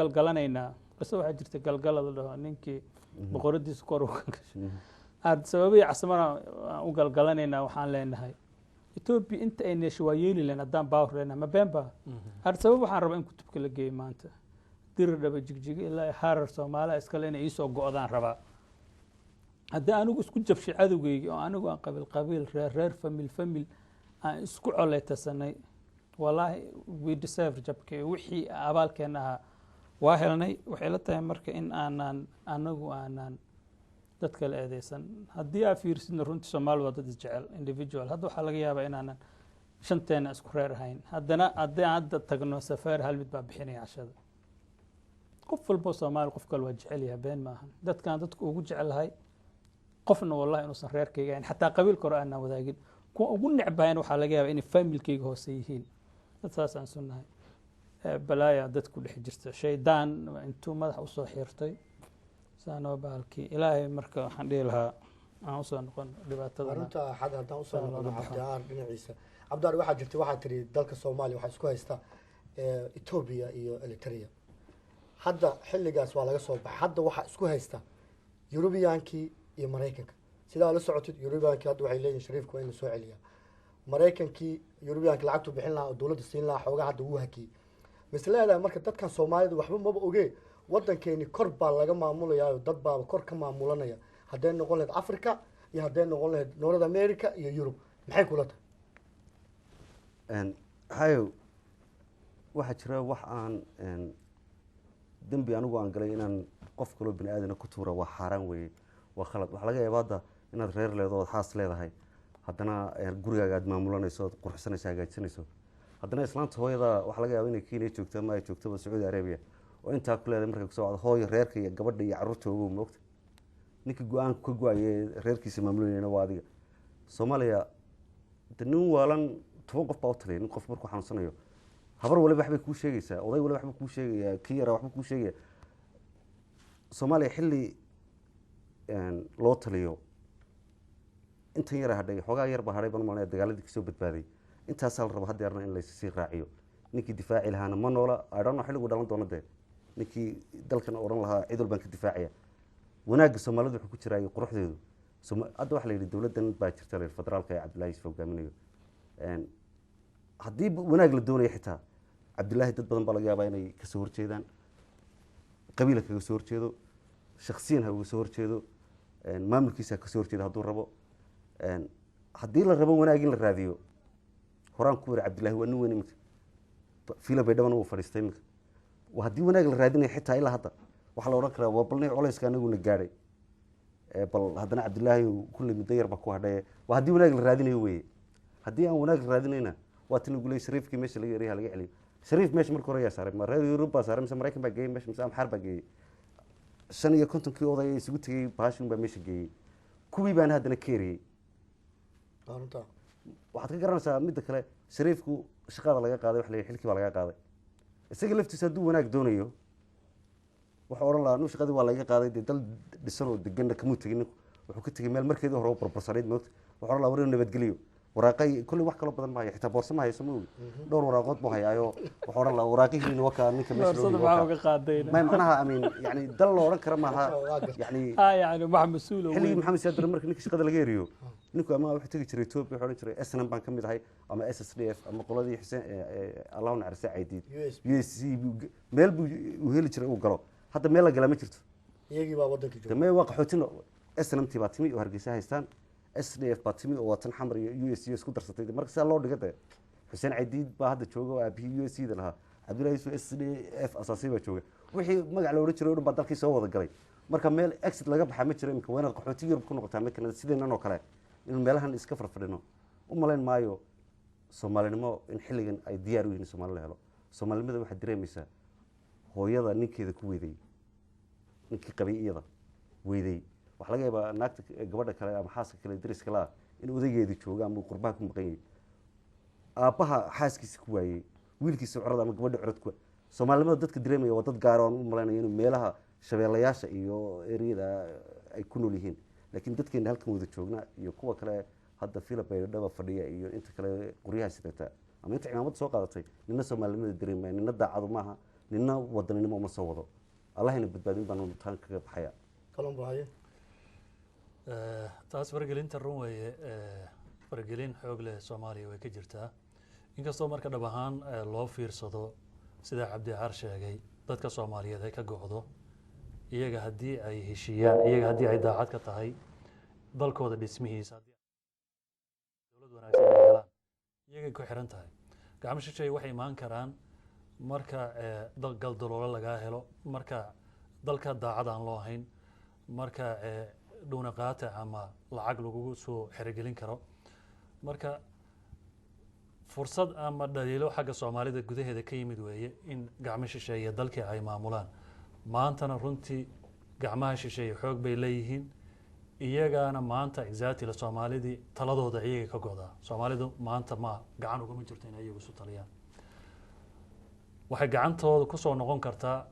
Galgalanaynaa. Qiso waxaa jirta galgala la dhaho, ninkii boqoradiisa kor uga gashay Addis Ababa iyo Casmara aan u galgalanaynaa. Waxaan leenahay Etoobiya inta ay neesho waa yeeli leen haddaan power leenahay. Ma been ba? Addis Ababa waxaan rabaa in kutubka la geeyo maanta, Diridhaba, Jigjiga ilaa Harar Soomaaliya iskale inay iisoo go'daan rabaa. Haddii anigu isku jabshay cadowgeygi oo anigu aan qabiil qabiil, reer reer, family family aan isku coleytasanay, wallaahi we deserve jabke. Wixii abaalkeena ahaa waa helnay. Waxay la tahay marka in aanan anagu aanan dad kale eedeysan. Haddii aa fiirsidna, runtii Soomaali waa dad isjecel individual. Hadda waxaa laga yaabaa inaanan shanteena isku reer ahayn, haddana haddii aan hadda tagno safari, hal mid baa bixinaya cashada. Qof walbo Soomaali qof kale waa jecel yahay, been maahan. Dadkaan dadku ugu jecelahay qofna wallahi inuusan reerkayga ahayn, xataa qabiilka hore aanan wadaagin. Kuwa ugu necbahayn waxaa laga yaabaa inay familkayga hoose yihiin. Dad saasaan sunnahay. Balaaya dad ku dhex jirta, shaydaan intuu madaxa usoo xirtay saanoo bahalkii Ilaahay. Marka waxaan dhihi lahaa aan usoo noqon dhibaatada. Arrinta xad haddaan usoo Saa noqono looga baxo. Cabdiaar dhinaciisa, Cabdiaar, waxaa jirta, waxaa tiri dalka Soomaaliya waxaa isku haysta Etoobiya iyo Eritrea. Hadda xilligaas waa laga soo baxay. Hadda waxaa isku haysta Yurubiyankii iyo Maraykanka. Sidaa la socotid, Yurubiyankii hadda waxay leeyihin Shariifka waa in la soo celiyaa. Maraykankii Yurubiyankii lacagtu bixin lahaa oo dowladda siin lahaa xoogaa hadda wuu hakiyey. Mise leedahay marka dadkan Soomaalida waxba maba ogee, wadankeeni kor baa laga maamulayaa, dad baaba kor ka maamulanaya, hadday noqon lahayd Africa iyo hadday noqon lahayd North America iyo Yurub? Maxay kula tahay? Hayo, waxaa jira wax aan dembi anigu aan galay inaan qof kaloo bini aadana ku tuura waa xaaraan weeye, waa khalad. Waxaa laga yaabaa hadda inaad reer leedo ood xaas leedahay, haddana gurigaaga aad maamulanayso, ood qurxsanayso, hagaajisanayso. Haddana islaanta hooyada waxaa laga yaaba inay Kenya joogto ama ay joogtoba Sacuudi Arabia, oo intaa ku leedahay markay kusoo wacdo, "Hooyo, reerka iyo gabadha iyo carruurta ogow." Moogta ninkii go-aanku ka go-aye reerkiisa maamulanayna waa adiga. Soomaaliya de nin waalan 10 qof baa u taliya. Nin qof markuu xanuunsanayo, habar waliba waxbay kuu sheegaysaa, oday waliba waxbuu kuu sheegaya, kii yaraa waxbuu kuu sheegaya. Soomaaliya xilli loo taliyo intan yara hadhay, xoogaa yar baa hadhay baan malanaya, dagaaladii kasoo badbaaday. Intaasaa la raba haddeerna in laysii raaciyo. Ninkii difaaci lahaana ma noola. I don't know xilligu dhalan doono. Dee ninkii dalkan odhan lahaa cid walbaan ka difaacaya, wanaagga Soomaalida wuxuu ku jiraa iyo quruxdeedu. Hadda waxaa la yidhi dowladdan baa jirta, la yidhi federaalka ee Cabdullahi Yusuf hogaaminayo. Haddii wanaag la doonayo, xitaa Cabdullaahi dad badan baa laga yaabaa inay kasoo horjeedaan, qabiila kaga soo horjeedo, shaksiyan ha uga soo horjeedo, maamulkiisa ha kasoo horjeedo hadduu rabo. Haddii la rabo wanaag in la raadiyo, horaan ku wari Cabdullaahi waa nin weyn iminka, Fiila Baydhaban uu fadhiistay iminka. Haddii wanaag la raadinayo, xitaa ilaa hadda waxaa la odhan karaa waa balnay culayska anaguna gaadhay. Bal haddana Cabdullaahi kulley muddo yar baa ku hadhaye. Waa haddii wanaag la raadinayo weye. Haddii aan wanaag la raadinayna, waa tin lagu leeyay Shariifkii meesha laga eryaha laga celiyo. Shariif meesha marka hore yaa saaray? Ma reer Yurub baa saaray mise Maraykan baa geeyey meesha mise Amxaar baa geeyey? 55-kii oday ee isugu tegey baashin baa meesha geeyey, kuwii baana haddana ka eriyey. Runta. Waxaad ka garanaysaa midda kale, Shariifku shaqada laga qaaday, waxa la yidhi xilkii baa laga qaaday. Isaga laftiisa hadduu wanaag doonayo, wuxuu odhan lahaa nu shaqadii waa laga qaaday. Dee dal dhisan oo deganna kamuu tegin ninku, wuxuu ka tegey meel markeedii hore oo burbursanayd. Moogta wuxuu odhan lahaa war inuu nabadgeliyo waraaqa kolley, wax kaloo badan ma hayo, xitaa boorso ma hayso, ma ogi, dhowr waraaqood buu hayaayo. Wuxuu odhan lahaa waraaqihiina wakaa, ninka meesha loo Boorsada dhiibo maxaa wakaa. uga qaadayna? May macnaha amiin yani dal loo odhan kara maaha. Waa gartay. Yani ha, yani wax mas-uul oo xilligii weyn. Maxamed Siyaad Barre marka ninka shaqada laga eriyo, ninku ama wuxuu tegi jiray Ethiopia, wuxuu odhan jiray SNM baan ka mid ahay ama SSDF ama qoladii Xuseen, Allahu naxariista, Caydiid. USB. USC meel buu uu heli jiray uu galo. Hadda meel la galaa ma jirto. Iyagii baa wadankii jooga. Dame waa qaxootin. SNMT baa timi oo Hargeysa haystaan, SDF baa timi oo watan Xamar iyo USC isku darsatay. Marka sidaa loo dhiga, de Xuseen Caydiid baa hadda jooga oo aabihii USC da lahaa, Cabdullahi Yusuf SDF asaasay baa jooga. Wixii magac la odhan jiray o dhan baa dalkii soo wada galay. Marka meel exit laga baxaa ma jiro imika. Waa inaad qaxooti Yurub ku noqotaa ma Kanada sideenan oo kale. Inuu meelahan iska farfadhino u malayn maayo. Soomaalinimo in xilligan ay diyaar u yihiin Soomaali la helo. Soomaalinimada waxaad dareemaysaa hooyada ninkeeda ku weydayy, ninkii qabay iyada weydey. Waxaa laga yaabaa naagta gabadha kale ama xaaska kale dariska la ah in odaygeedu joogo ama uu qurbaha ku maqan yahay, aabbaha xaaskiisa ku waayey, wiilkiisa curad ama gabadha curad ku. Soomaalinimada dadka dareemaya waa dad gaar oo aan u malaynayo inuu meelaha shabeelayaasha iyo ereyada ay ku nool yihiin. Laakiin dadkeena halkan wada joogna iyo kuwa kale hadda Fila Baydhaba fadhiya iyo inta kale qoryaha sidata ama inta cimaamada soo qaadatay, nina soomaalinimada dareemaya, nina daacadu maaha. Nina wadaninimo uma soo wado. Allahayna badbaadin baanu taan kaga baxaya. Colombo, haye. Taas faragelinta run weeye. Faragelin xoog leh Soomaaliya way ka jirtaa, inkastoo marka dhab ahaan loo fiirsado, sida Cabdi Car sheegay, dadka Soomaaliyeed ay ka go'do iyaga haddii ay heshiiyaan, iyaga haddii ay daacad ka tahay dalkooda dhismihiisa, haddii dowlad wanaagsan ay helaan, iyagay ku xiran tahay. Gacmo shisheeye waxay imaan karaan marka galdaloolo lagaa helo, marka dalka daacad aan loo ahayn, marka dhuuna qaata ama lacag lagugu soo xerogelin karo. Marka fursad ama dhaliilo xagga Soomaalida gudaheeda ka yimid weeye in gacmo shisheeye dalkii ay maamulaan. Maantana runtii gacmaha shisheeye xoog bay leeyihiin, iyagaana maanta exactly Soomaalidii taladooda iyaga ka godaa. Soomaalidu maanta ma gacan ugama jirto inay iyagu isu taliyaan. Waxay gacantooda kusoo noqon kartaa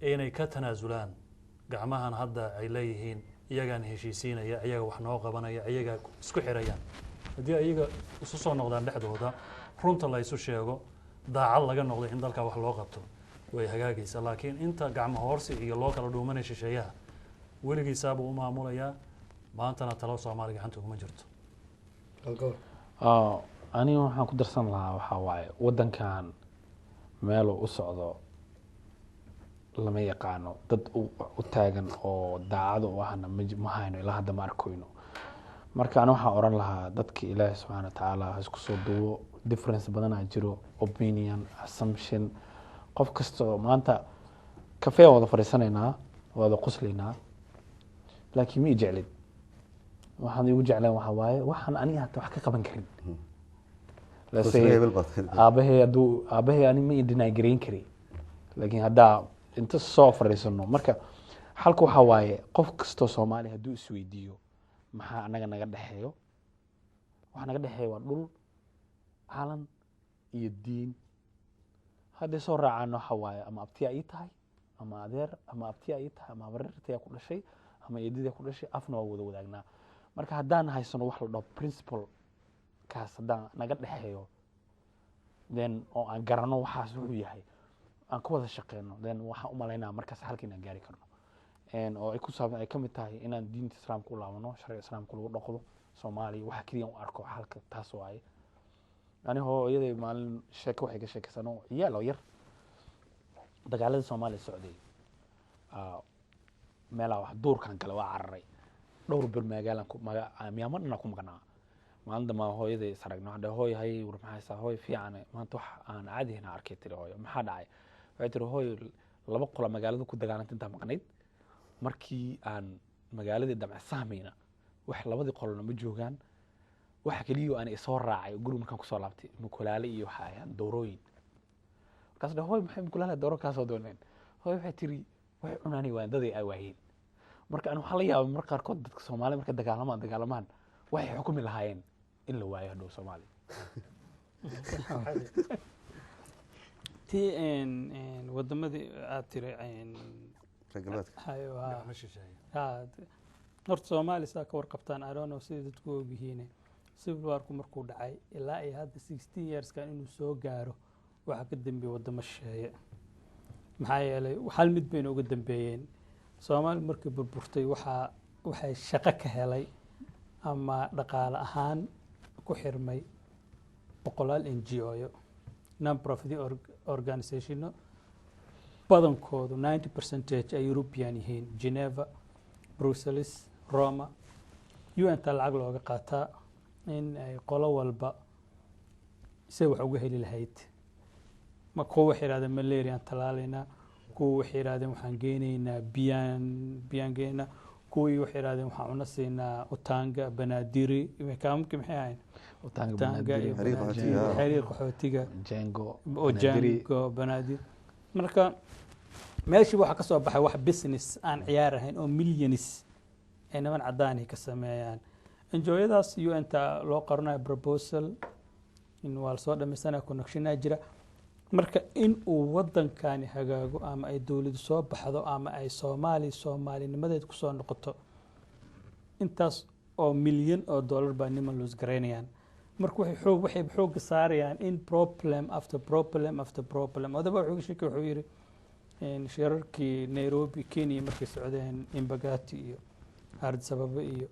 inay ka tanaasulaan gacmahan hadda ay leeyihiin iyagaan heshiisiinaya, iyaga wax noo qabanaya, iyagaa isku xirayaan. Haddii iyaga isu soo noqdaan dhexdooda, runta la isu sheego, daacad laga noqdo in dalka wax loo qabto, way hagaagaysaa. Laakiin inta gacmo hoorsi iyo loo kala dhuumanay shisheeyaha, weligiisaabuu u maamulayaa. Maantana talo Soomaali gacanta uguma jirto. Galgool. Aniga waxaan ku darsan lahaa waxaa waaye, wadankan meeluu u socdo lama yaqaano. Dad u taagan oo daacad u ahna ma hayno ilaa hadda, ma arkoyno. Marka ani waxaan oran lahaa dadka Ilaahi subxaana watacaala ha isku soo duwo. Difference badanaa jiro, opinion, assumption. Qof kastoo maanta kafee wada fadhiisanaynaa, wada qoslaynaa, laakiin ma i jeclid. Waxaan igu jecleen waxaa waaye waxaan aniga hata wax ka qaban karin. Let's say, hebel baad. Aabahay hadduu aabahay ani ma i deny gareyn kari, laakiin haddaa inta soo fadhiisano. Marka xalka waxaa waaye, qof kastoo Soomaali hadduu isweydiiyo maxaa anaga naga dhexeeyo, waxa naga dhexeeya waa dhul, calan iyo diin. Hadday soo raacaan waxa waaye, ama abtiyaa ii tahay ama adeer, ama abtiyaa ii tahay ama habaryartayaa ku dhashay ama eedadaa ku dhashay, afna waa wada wadaagnaa. Marka haddaan haysano wax la dhaho principle kaas, haddaan naga dhexeeyo, then oo aan garano waxaas wuxuu yahay, aan ku wada shaqeyno, then waxaan u malaynaa markaas halka inaan gaari karno. Oo ay ku saabsan ay ka mid tahay inaan diinta Islaamka u laabano, sharciga Islaamka lagu dhaqdo Soomaaliya. Waxa keliya u arko xalka taas waaye. Ani hooyaday maalin sheeko waxay ka sheekaysan oo ciyaal oo yar, dagaaladii Soomaaliya socday. Meelaa wax duurkan kale waa cararay dhowr bir, magaalan ku maga miyaamo dhanaa ku maqnaa. Maalin dambe hooyaday is aragno, waxaan dhahay, "Hooy, hay war, maxaa haysaa?" "Hooy fiican, maanta wax aan caadi ahayn aan arkay," tiri. "Hooyo, maxaa dhacay?" Waxay tiri, "Hooy, laba qola magaalada ku dagaalantay intaa maqnayd. Markii aan magaaladii damce sahmayna, wax labadii qolona ma joogaan. Waxa keliya oo aan isoo raacay guriga markaan kusoo laabtay, mukulaale iyo waxa ayaan doorooyin." Markaas dhahay, "Hooy, maxay mukulaale dooro kaa soo dooneen?" Hooy waxay tiri, "Waxay cunaanay waayeen, daday ay waayeen." Marka ani waxaan la yaabay marka qaarkood dadka Soomaali markay dagaalamaan waxay xukumi lahaayeen in la waayo hadhow Soomaali. Tii wadamadii aad tiri reer galbeedka. Hayo, haa. Gacmo shisheeye. Haa, horta Soomaali saa ka warqabtaan, I don't know sidai dadku u ogyihiin, civil warku markuu dhacay ilaa iyo hadda 16 yearskan inuu soo gaaro, waxaa ka dambeeyey wadamo shisheeye. Maxaa yeelay hal mid bayna uga dambeeyeen: Soomaali markii burburtay, waxay shaqo ka helay ama dhaqaale ahaan ku xirmay boqolaal NGO-yo, non profit organizationo, badankoodu 90 percentage ay European yihiin, Geneva, Brussels, Roma, UN ta lacag looga qaataa in ay qolo walba say wax uga heli lahayd. Ma kuwa waxay yidhahdeen malariaan tallaalaynaa, kuwa waxay yidhahdeen waxaan geynaynaa biyaan, biyaan geynaynaa, kuwii waxay yidhahdeen waxaan cuna siinaa Utanga Banaadiri, kaamamkii maxay ahayn? Utanga, Utanga iyo Banadiri, Xiriir Banadiri, qaxootiga. Xiriir qaxootiga. Jengo, Banadiri. Ojango, Banaadir. Marka meeshii waxaa ka soo baxay wax business aan ciyaar ahayn oo millions ay niman cadaani ka sameeyaan. NGO-yadaas UN-ta loo qaranayo proposal in waa lasoo dhamaysanaya, connectionaa jira. Marka in uu wadankani hagaago ama ay dowladu soo baxdo ama ay Soomaali soomaalinimadeed kusoo noqoto, intaas oo milyan oo dollar baa niman loos garaynayaan. Marka waxay xoogga saarayaan in problem after problem after problem. Odaba wuxuu sheekay, wuxuu yidhi shirarkii Nairobi, Kenya, markay socdeen, Embakasi iyo Addis Ababa iyo